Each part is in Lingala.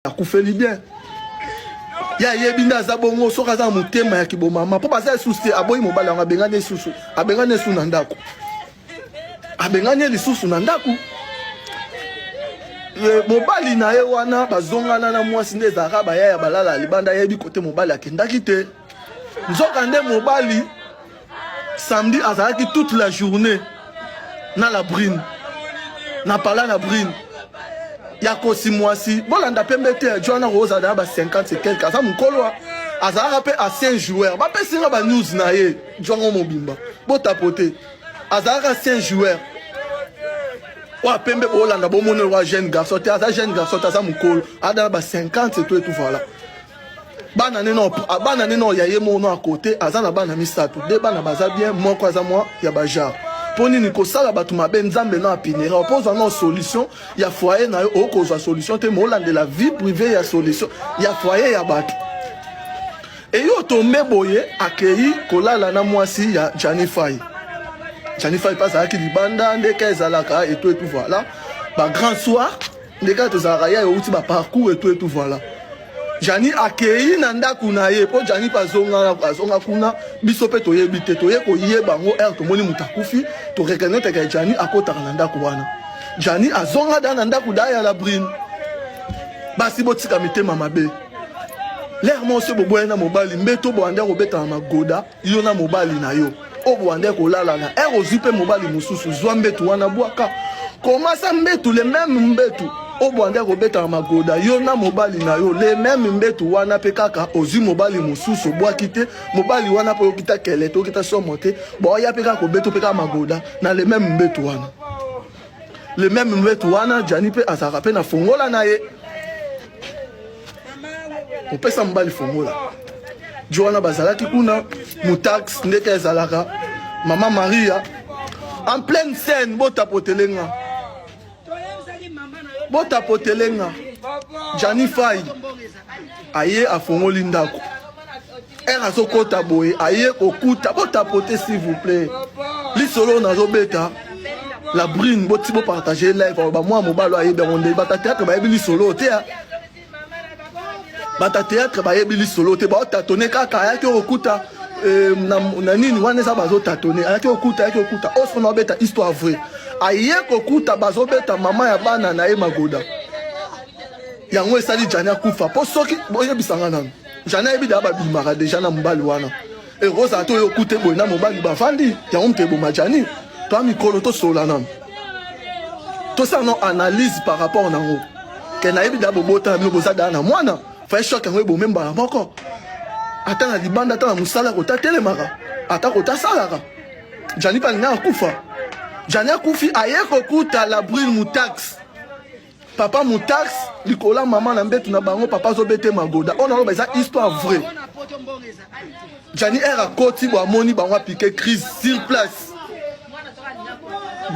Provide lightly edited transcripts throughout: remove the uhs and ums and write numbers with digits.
Akufeli bien. Ye ayebi nde aza bongo soki aza na motema ya kibomama mpo baza lisusu te, aboyi mobali yango, abengani lisusu, abengani lisusu na ndako, abengani ye lisusu na ndako. Mobali na ye wana bazongana na mwasi nde ezalaka bayaya balala libanda, ayebi kote mobali akendaki te. Nzoka nde mobali samedi azalaki toute la journée na la brine na pala na brine ya kosi mwasi. Bolanda pembe te, jo wana kozala na ba 50 et quelque, aza mokolo, azalaka mpe ancien joueur. Bapesi nga ba news na ye jwango mobimba, botapote, azalaka ancien joueur oyo pembe. Bolanda, bomoni oyo jeune garçon te, aza jeune garçon te, aza mokolo, aza na ba 50 et tout et tout, voilà. Bana neno, bana neno ya ye moko à côté, aza na bana misato, de bana baza bien, moko aza mwa ya bajar. Mpo nini kosala bato mabe? Nzambe na apinera mpo ozwa na solution ya foyer na yo, okozwa solution te, molandela vie privée ya solution ya foyer ya bato. Eyo tombe boye, akei kolala na mwasi ya Jani Fai. Jani Fai mpe azalaki libanda, ndeke ezalaka etu etu, voilà, bagrand soir ndenge tozalaka ya euti baparcours etu etu, voilà. Jani akei na ndako na ye mpo Jani mpe azonga, azonga kuna. Biso mpe toyebi te, toye koyeba yango ere tomoni moto akufi, toreconnaître ke Jani akotaka na ndako wana. Jani azonga da na ndako da ya la brine. Basi, botika mitema mabe. Lere moko so boboya na mobali, mbeto boanda kobetana magoda, yo na mobali na yo oyo boanda kolala na ere, ozwi mpe mobali mosusu, zwa mbetu wana, bwaka komasa mbetu, le même mbetu oyo boanda kobetana magoda, yo na mobali na yo, le même mbetu wana mpe kaka ozwi mobali mosusu, obwaki te mobali wana mpo oyokita kele te, okita somo te, boya mpe kaka kobeta mpe kaka magoda na le même mbetu wana, le même mbetu wana. Jani mpe azalaka mpe na fongola na ye, opesa mobali fongola jo wana bazalaki kuna mutax, ndenge ezalaka mama Maria en pleine scène. Botapotele nga, botapotele nga. Jani Fai aye, afongoli ndako, ere azokɔta boye, aye kokuta, botapote s'il vous plaît, lisolo nazobeta la brune, boti bopartage live. Bamwa mobali ayebi yango nde bata théâtre bayebi lisolo te, bata théâtre bayebi lisolo te, baotatone kaka. Ayaki kokuta na nini wana eza, bazotatone, ayaki kokuta, ayaki kokuta osona obeta histoire vrai, aye kokuta bazobeta mama ya bana na ye magoda. Yango esali Jani akufa. Mpo soki boyebisanga nano, Jani ayebi daa babimaka deja na mobali wana, ekozala te oyo okute boye na mobali bavandi, yango moto eboma Jani. Toa mikolo, tosola nano, tosala no analyse par rapport nango ke nayebi daa bobota na bino, boza daa na mwana. Faye choc yango ebome mbala moko, ata na libanda, ata na mosala, kota telemaka, ata kota asalaka. Jani mpe alingi akufa. Jani akufi, aye kokuta la brune mutax, papa mutax likolo ya mama na mbetu na bango, papa azobete magoda. Oyo naloba eza histoire vrai. Jani ere akoti bo, amoni bango, apike crise sur place.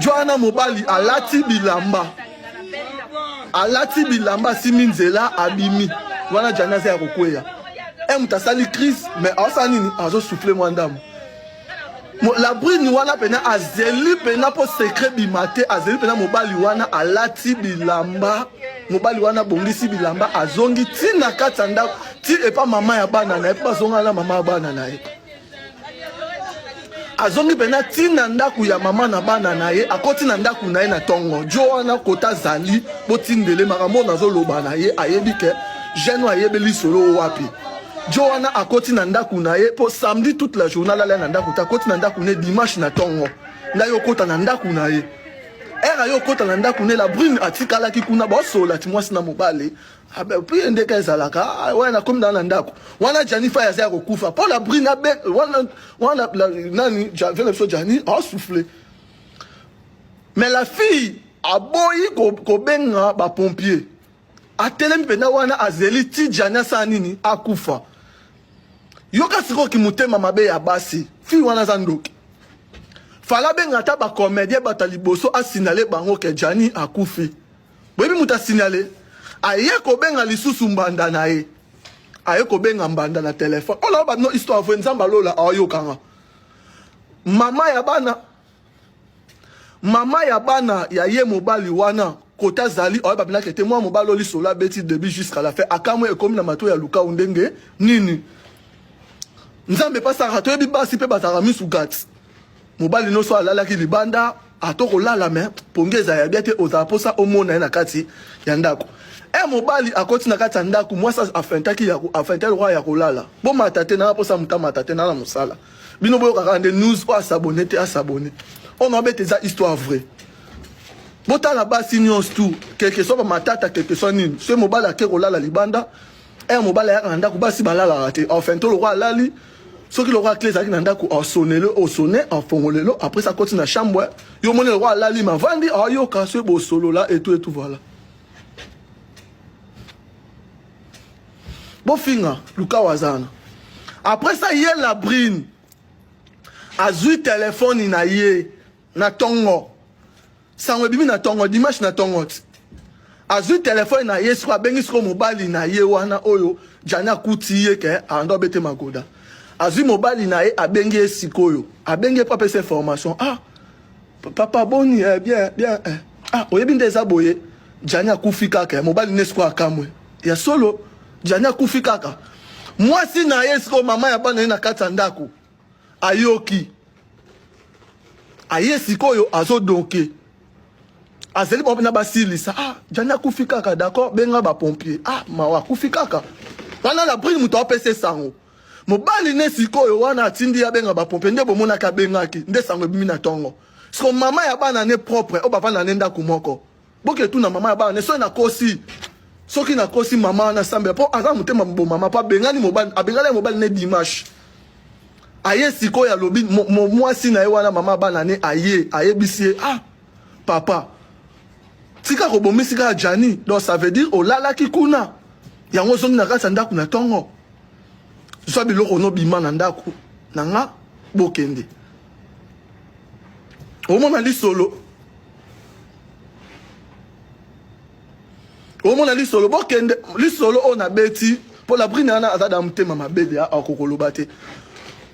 Jwana mobali alati bilamba, alati bilamba, asimi nzela, abimi wana. Jani aza ya kokweya, e moto asali crise, mais aosala nini? Azosouffle mwa ndambo. La brune wana mpena azeli mpena mpo secret bima te, azeli mpena. Mobali wana alati bilamba, mobali wana abongisi bilamba, azongi ntina kati ya ndako, ti epa mama ya bana na ye, mpo bazongana na mama ya bana na ye. Azongi mpena ntina ndako ya mama na bana na ye, akoti na ndako na ye na ntongo. Jo wana kota azali, botindele makambo oyo nazoloba na ye, ayebi ke jeune oyo ayebeli solo wapi. Jo wana akoti na ndako na ye mpo samedi toute la journée alala na ndako te, akoti na ndako ne dimanche na ntongo. Ngai okota na ndako na ye, ere aye okota na ndako ne, la brune atikalaki kuna, baosola ti mwasi na mobali puis ndeka ezalaka wana. Nakomi na ndako wana, Jani Fai aza ya kokufa mpo la brune abe wana wana nani vele biso. Jani aosouffle, mais la fille aboyi kobenga bapompier, atelemi mpenza wana, azeli ti Jani asala nini, akufa. Yoka sikoyo motema mabe ya basi. Fille wana aza ndoki. Fala benga ata bacomédien, bato ya liboso, asignale bango ke Jani akufi. Boyebi moto asignale, aye kobenga lisusu mbanda na ye, aye kobenga mbanda na telefone. Oyo na bino histoire vrai, Nzambe alola aoyokanga. Mama ya bana, mama ya bana ya ye mobali wana. kote azali oyeba mpenza kete mwa mobali oyo lisolo abeti début jusqu'à la fin akamwe ekomi na matoi ya lukau ndenge nini. Nzambe epasaka toyebi basi mpe bazalaka misu gati. Mobali nyonso alalaki libanda ato kolala me pongi ezala ya bia te, ozala mposa omona ye na kati ya ndako. E mobali akoti na kati ya ndako, mwasi afentaki ya afentaki lokola ya kolala. Bomata te, nanga mposa moto amata te, nana mosala. Bino boyokaka nde news oyo asabone te asabone. Oyo nabeta eza histoire vraie. Botala basi nyonso tout, quelque soit ba matata, quelque soit nini. Soki mobali ake kolala libanda, ere mobali ayaka na ndako basi balalaka te. Enfin to lokola alali, soki lokola clé ezalaki na ndako, asonele osone, afongolelo, après ça akoti na chambre, yo omoni lokola alali mavandi, ayoka soki bosolola et tout et tout voilà. Bofinga Lukau azana. Après ça ye la brine azui telefone na ye na tongo. Sango ebimi na tongo dimanche na tongo ti. Azui telefone na ye siko abengi siko mobali na ye wana oyo Jani akuti ye ke ando abete magoda. Azui mobali na ye abengi ye sikoyo. Abengi ye po apesa information. Ah papa boni eh, bien bien eh. Ah oyebi nde eza boye Jani akufi kaka eh, mobali ne sikoyo akamwe. Ya solo Jani akufi kaka. Mwasi na ye sikoyo mama ya bana ye na kati ya ndako ayoki aye sikoyo azodonke azali bango mpena basilisa ah jani akufi kaka d'accord benga bapompier ah mawa akufi kaka wana la brine moto apesa esango mobali ne sikoyo wana atindi ye abenga bapompier nde bomonaki abengaki nde sango ebimi na ntongo siko mama ya bana ne propre oyo bavanda ne ndako moko Boke tuna mama ya bana ne soki nakosi soki nakosi mama wana sambela mpo aza motema bomama mpo abengani mobali abengani mobali ne dimanche aye sikoyo alobi mwasi na ye wana mama bana ne aye ayebisi ye ah papa tika kobomisi kaka Gianni donc ça veut dire olalaki kuna yango ozongi na kati ya ndako na ntongo zwa biloko nobima na ndako na nga bokende omona lisolo omona lisolo bokende lisolo oyo nabeti mpo la brine wana aza da motema mabe de akokoloba te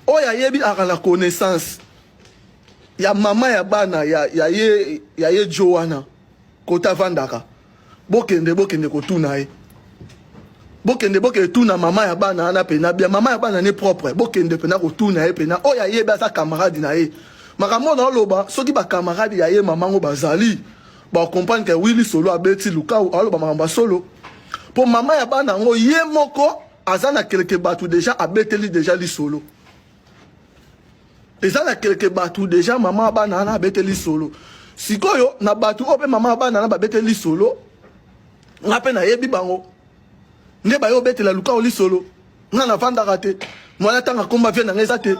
oyo ayebi aka na connaissance ya mama ya bana ya, ya ye, ya ye jo wana kota avandaka Bokende bokende kotuna ye. Bokende bokende tuna mama ya bana wana pena bien mama ya bana ne propre bokende pena kotuna ye pena oyo ayebi aza camarade na ye makambo oyo naoloba soki ba camarade ya ye mama ngo bazali ba comprendre que Willy Solo abeti lukau aloba makambo ya solo po mama ya bana yango ye moko aza na quelque bato deja abeteli deja lisolo eza na quelque bato deja mama ya bana wana abeteli solo sikoyo na bato oyo mpe mama ya bana wana babeteli lisolo nga mpe nayebi bango nde baye obetela lukao lisolo nga navandaka te mwana ntanga komba vie na nga eza te.